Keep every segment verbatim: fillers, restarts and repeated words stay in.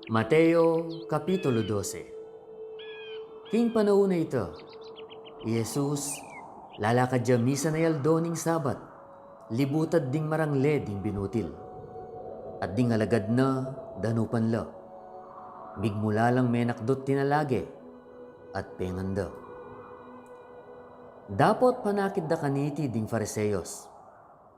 Mateo, Kapitulo dose. King panaun a ita, i Jesus lalakad ya misan a aldo ning Sabat, libutad ding marangle ding binutil. At ding alagad na danupan la, migmula lang menakdut tinalage, at pengan da. Dapot panakit da kaniti ding Fariseos,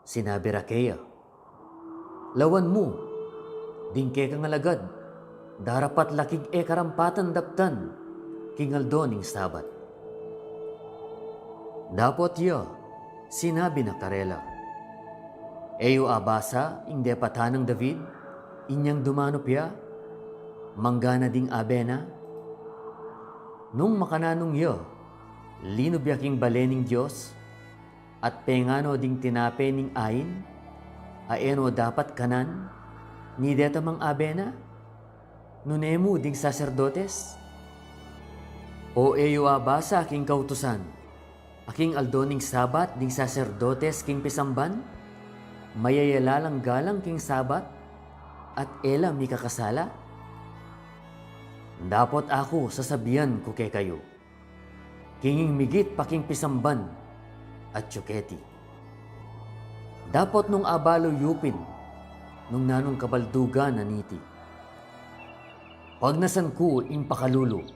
sinabi ra keya, "Lawan mu, ding kekang alagad darapat la king e karampatan daptan king aldo ning Sabat." Dapot ya sinabi na karela, "E yu abasa ing depatan nang David, inyang dumanup ya, manggana ding abena? Nung makananung ya, linub ya king bale ning Dios, at pengan no ding tinape ning ain, a e no dapat kanan, ni deta mang abena? Nune mu ding saserdotes? O e yu abasa king Kautusan, a king aldo ning Sabat ding saserdotes king pisamban, mayayala lang galang king Sabat, at e la mikakasala? Dapot aku sasabian ku kekayu, king ing migit pa king pisamban, atyu keti. Dapot nung abalu yu pin nung nanung kabaldugan na niti, pagnasan ku ing pakalulu,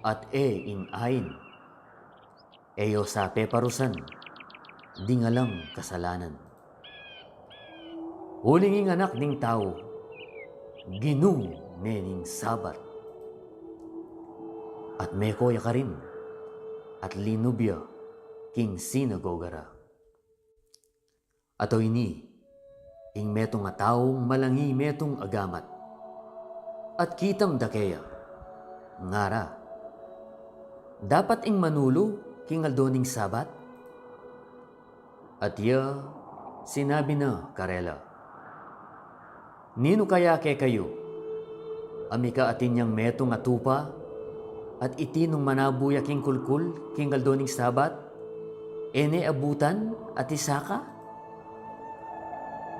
at e ing ain, e yo sa peparusan ding alang kasalanan. Uling ing Anak ning Tau, Ginu ne ning Sabat." At meko ya karin, at linub ya king sinagoga ra. At o ini ing metung a taung malangi metung a gamat, at kitang dake ya, ngara, "Dapat ing manulu king aldo ning Sabat?" At ya sinabi na karela, "Ninu kaya kekayu, a mika atin yang metung a tupa, at iti nung manabu ya king kulkul king aldo ning Sabat, e ne abutan at isaka?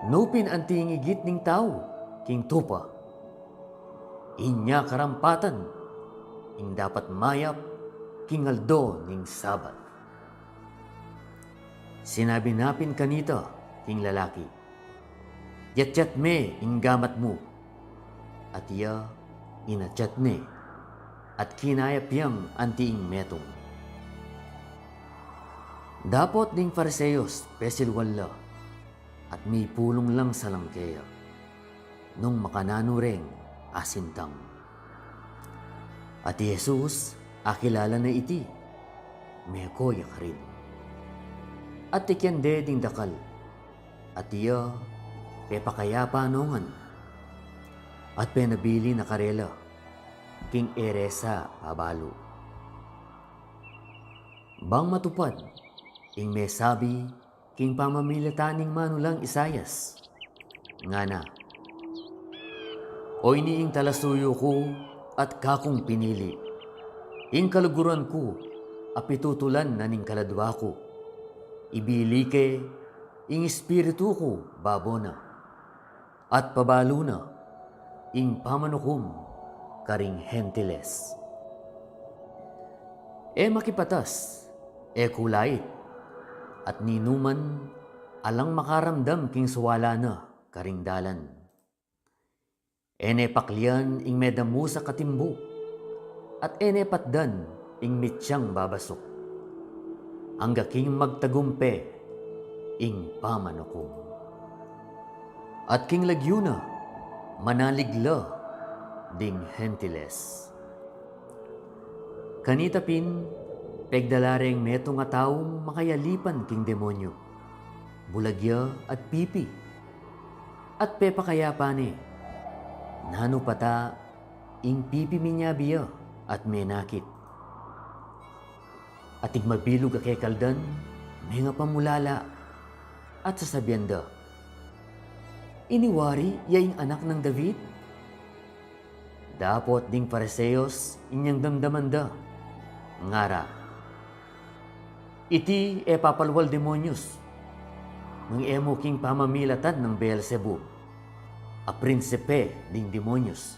Nupin anti ing igit ning tau king tupa, inya karampatan ing dapat mayap king aldo ning Sabat." Sinabi na pin kanita king lalaki, "Yatyat me ing gamat mu." At iya inatyat ne, at kinayap yang anti ing metung. Dapot ding Fariseos pesilwan la, at mipulung lang salang keya nung makananu reng asintang. At i Jesus akilala na iti, meko ya karin. At tikyan de ding dakal, at iya pepakayapan no ngan, at penabilin na karela king e resa abalu, bang matupad ing mesabi king pamamilatan ning manulang Isaias, ngana, "O ini ing talasuyu ku at kakung pinili, ing kaluguran ku a pitutulan na ning kaladua ku. Ibili ke ing Espiritu ku babo na, at pabalu na ing pamanukum karing Hentiles." E makipatas, e kulait, at ninuman alang makaramdam king suwala na karing dalan. E ne paklian ing medamus a katimbu, at e ne patdan ing mityang babasuk, angga king magtagumpe ing pamanukum. At king lagyu na, manalig la ding Hentiles. Kanita pin, pegdala reng metung a taung makayalipan king demonyu, bulag ya at pipi, at pepakayapan ne, nanu pata ing pipi minyabi ya at menakit. At ing mabilug a kekaldan mengapamulala, at sasabian da, "Ini wari ya ing Anak nang David?" Dapot ding Fariseos inyang damdaman da, ngara, "Iti e papalwal demonyus nung e mu king pamamilatan nang Beelzebub, a prinsipe ding demonyus."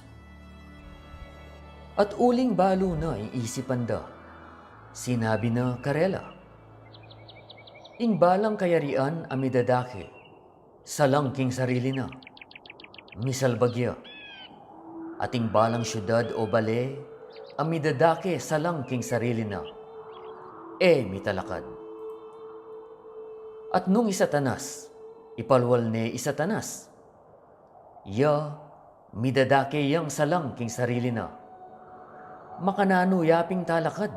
At uling balu na ing isipan da, sinabi na karela, ing balang kayarian a midadake, salang king sarili na, misalbag ya. At ing balang siudad o bale a midadake salang king sarili na, e mitalakad. At nung i Satanas, ipalwal ne i Satanas, ya, midadake yang salang king sarili na. Makananu ya pin talakad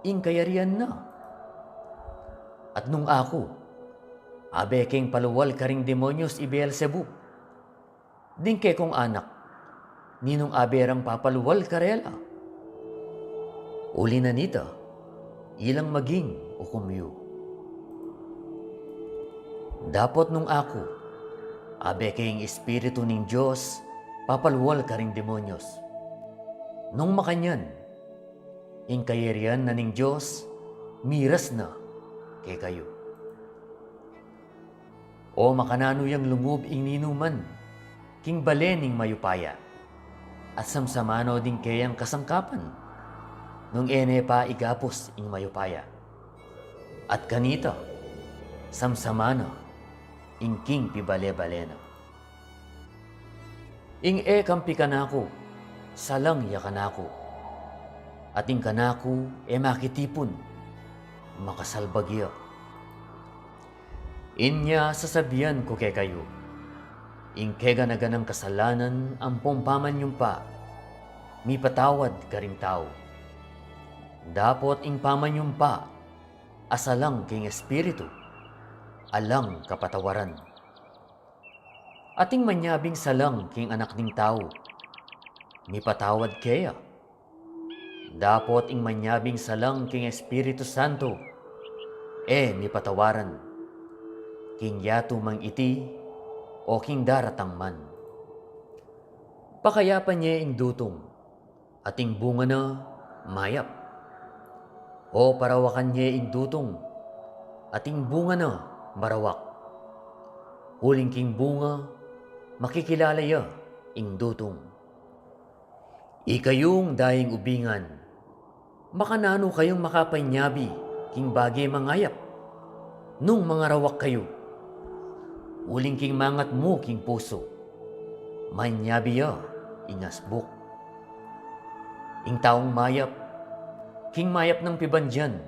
ing kayarian na? At nung aku, abe keng palwal karing demonyos i Beelzebub, ding kekong anak, ninung abe rang papalwal karela? Uli na nita, ilang maging ukum yu. Dapot nung aku, abe keng Espiritu ning Dios papalwal karing demonyos, nung makanyan, ing kayarian na ning Dios miras na kekayu. O makananu yang lungub ing ninuman king bale ning mayupaya, at samsamana ding keyang kasangkapan, nung e ne pa igapus ing mayupaya? At kanita, samsamana ing king pibale-bale na. Ing e kampi kanaku, salang ya kanaku, at ing kanaku e makitipun, makasalbag ya. Inya sasabian ku kekayu, ing kegana-ganang kasalanan ampong pamanyumpa, mipatawad karing tau. Dapot ing pamanyumpa a salang king Espiritu, alang kapatawaran. At ing manyabing salang king Anak ning Tau, mipatawad keya. Dapot ing manyabing salang king Espiritu Santo, e mipatawaran, king yatu mang iti o king daratang man. Pakayapan ye ing dutung, at ing bunga na mayap. O parawakan ye ing dutung, at ing bunga na marawak. Uling king bunga, makikilala ya ing dutung. Ikayung daing ubingan, makananu kayung makapanyabi king bage mangayap, nung mangarawak kayu? Uling king mangat mu king pusu, manyabi ya ing asbuk. Ing taung mayap, king mayap nang pibandian,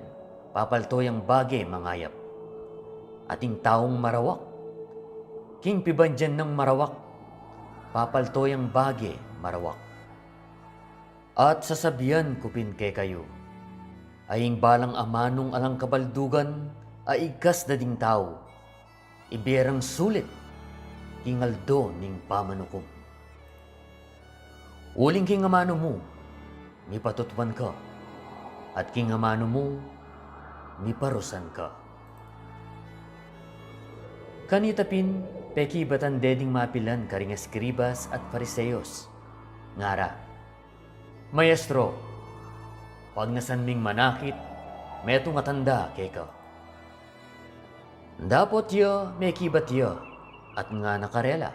papalto yang bage mangayap. At ing taung marawak, king pibandian nang marawak, papalto yang bage marawak. At sasabian ku pin kekayu, a ing balang amanung alang kabaldugan a igkas da ding tau, iberang sulit king aldo ning pamanukum. Uling king amanu mu, mipatutuan ka, at king amanu mu, miparusan ka. Kanita pin, pekibatan de ding mapilan karing eskribas at Fariseos, ngara, Maestro, pagnasan ming manakit metung a tanda keka. Dapot ya mekibat ya at ngana karela,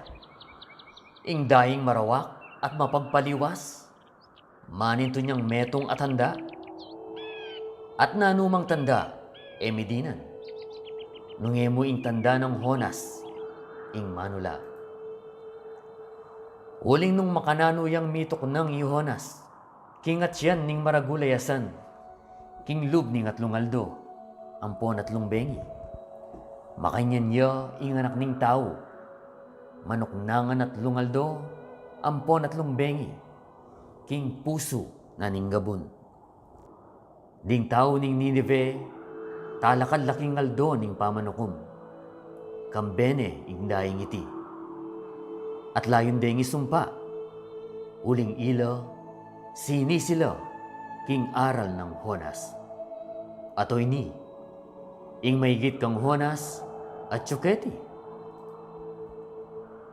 ing daing marawak at mapagpaliwas, manintun yang metung a tanda? At nanumang tanda e midinan, nung e mu ing tanda nang Jonas, ing manula? Uling nung makananu yang mituknang i Jonas king atian ning maragul a yasan, king lub ning atlung aldo ampon atlung bengi, makanyan ya ing Anak ning Tau manuknangan atlung aldo ampon atlung bengi king pusu na ning gabun. Ding tau ning Ninive, talakad la king aldo ning pamanukum, kambe ne ing daing iti. At layun deng isumpa, uling ila, sinisi la king aral nang Jonas. At oyni, ing maigit kang Jonas, atyu keti.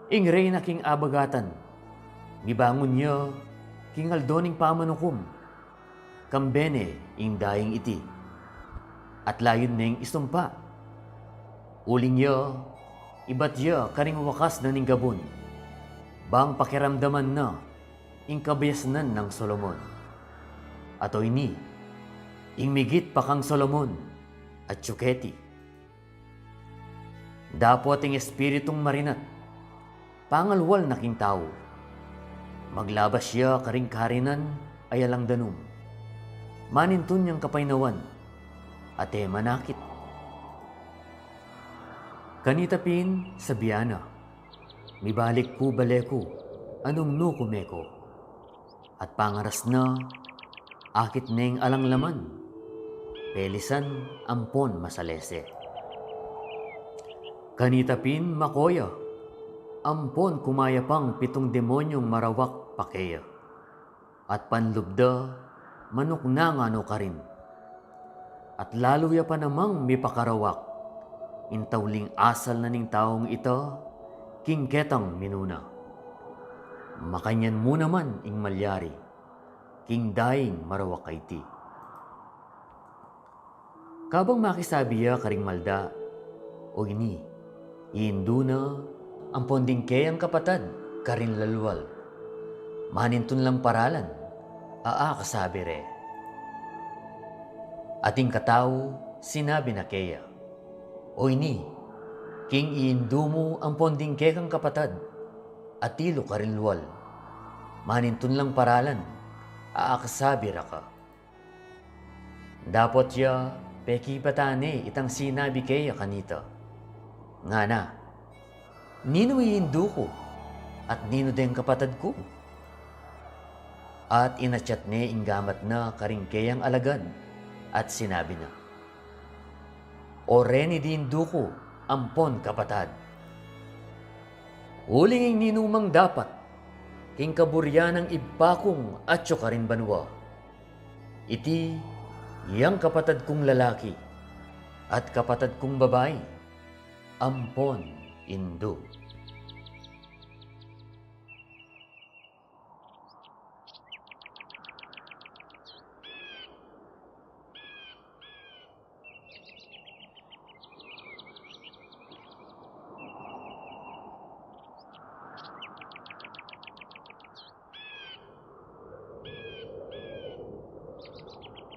Ing reyna king abagatan, mibangun ya king aldo ning pamanukum, kambe ne ing daing iti. At layun neng isumpa, uling ya, ibat ya karing wakas na ning gabun, bang pakiramdaman na ing kabiasnan nang Solomon. At o ini, ing migit pa kang Solomon, atyu keti. Dapot ing espiritung marinat, pangalwal na king tau. Maglabas ya karing karinan a alang danum. Manintun yang kapaynawan, at e manakit. Kanita pin, sabian na, mibalik ku bale ku, anung nu ku meko. At pangaras na, akit neng alang laman, pelisan ampon masalese. Kanita pin mako ya, ampon kumaya pang pitung demonyung marawak pa keya. At panlub da, manuknangan no karin. At lalu ya pa namang mipakarawak, ing tauling asal na ning taung ita, king ketang minuna. Makanyan mu naman ing malyari, king daing marawak a iti. Kabang makisabi ya karing malda, o ini, iindu na, ampon ding keyang kapatad, karin lalwal. Manintun lang paralan, a akasabi re. At ing katau, sinabi na keya, o ini, king iindu mu, ampon ding kekang kapatad, atilu karin lwal. Manintun lang paralan, a akasabi ra ka. Dapot ya, pekibatan ne itang sinabi keya kanita. Ngana, ninu iindu ku, at ninu deng kapatad ku? At inatyat ne ing gamat na karing keyang alagad, at sinabi na, o reni di indu ku, ampon kapatad. Uling ing ninumang dapat, king kaburian nang Ibpa kung atyu karin banua. Iti, yang kapatad kung lalaki, at kapatad kung babai, ampon indu.